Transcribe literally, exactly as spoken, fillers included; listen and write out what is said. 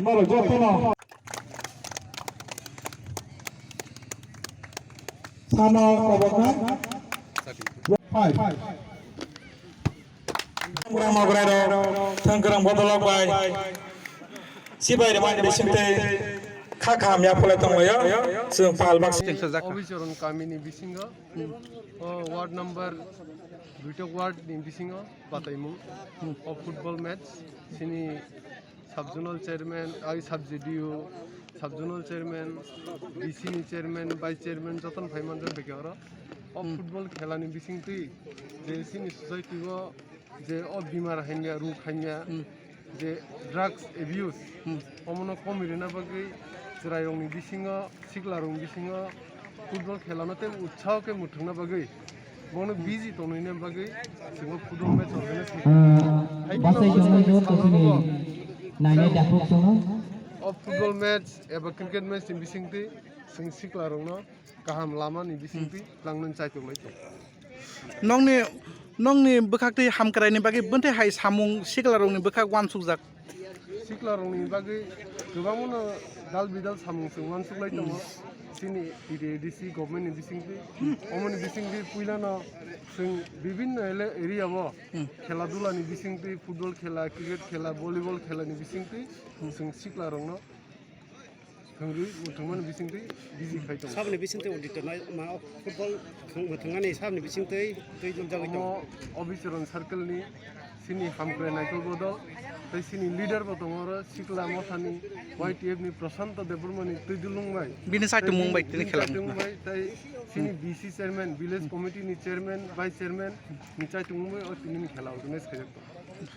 Norok jotono. Sano kobokna. Five. Mokrai rok, thangkwrang bodolok bai. Sibai rwmani bisingtwi kha kaham ya phulai tonglaio. Chwng pal baksa. Obichoron kamini bisingo, o ward number duitok ward ni bisingo bataimung, o football match, sini sub zonal chairman, ai sub Z D O, sub zonal chairman, D C ni chairman, vice chairman, jotono phai manjak beke oro. O football khela ni bisingtwi je sini society o je o bimar hanya, ruk hanya, je drugs abuse, omono komi rwna bagwi chwrairokni bisingo, siklarokni bisingo football khelano tei utsaho khe muthungna bagwi, bono busy tonwina bagwi chwngno football match organize khlai. Ah, basai tongo joto chini nainai dakhuk tongo. O football match eba cricket match ni bisingtwi chwng siklarokno kaham lama ni bisingtwi tlangnani chaitok lai tongo. Nokni, nokni bwkhaktwi hamkraini bagwi bwntwi hai samung siklarokni bwkhak uansukjak. Siklarokni bagwi kwbangmano dal bidal samung chwng uansuk lai tongo. Chini T T A D C government ni bisingtwi, omoni bisingtwi puilano chwng bibinno ele-, area o khela dula ni bisingtwi, football khela, cricket khela, volleyball khela ni bisingtwi chwng siklarokno thwngwi muthungmani bisingtwi busy khai tongo. Saboni bisingtwi auditor nai ma football thwng-, muthungmani saboni bisingtwi twi jagwi tongo. Omo Obichoron circle ni sini hamkrai Naikol Bodol tei sini leader bo tongo oro sikla mothani Y T F ni Prashanto Debbarma ni twi dulung bai. Bini saitung mung bai tini khela. Saitung mung bai tei sini B C chairman, village committee ni chairman, vice chairman ni saitung mung bai o tini ni khela organize khaijak tongo.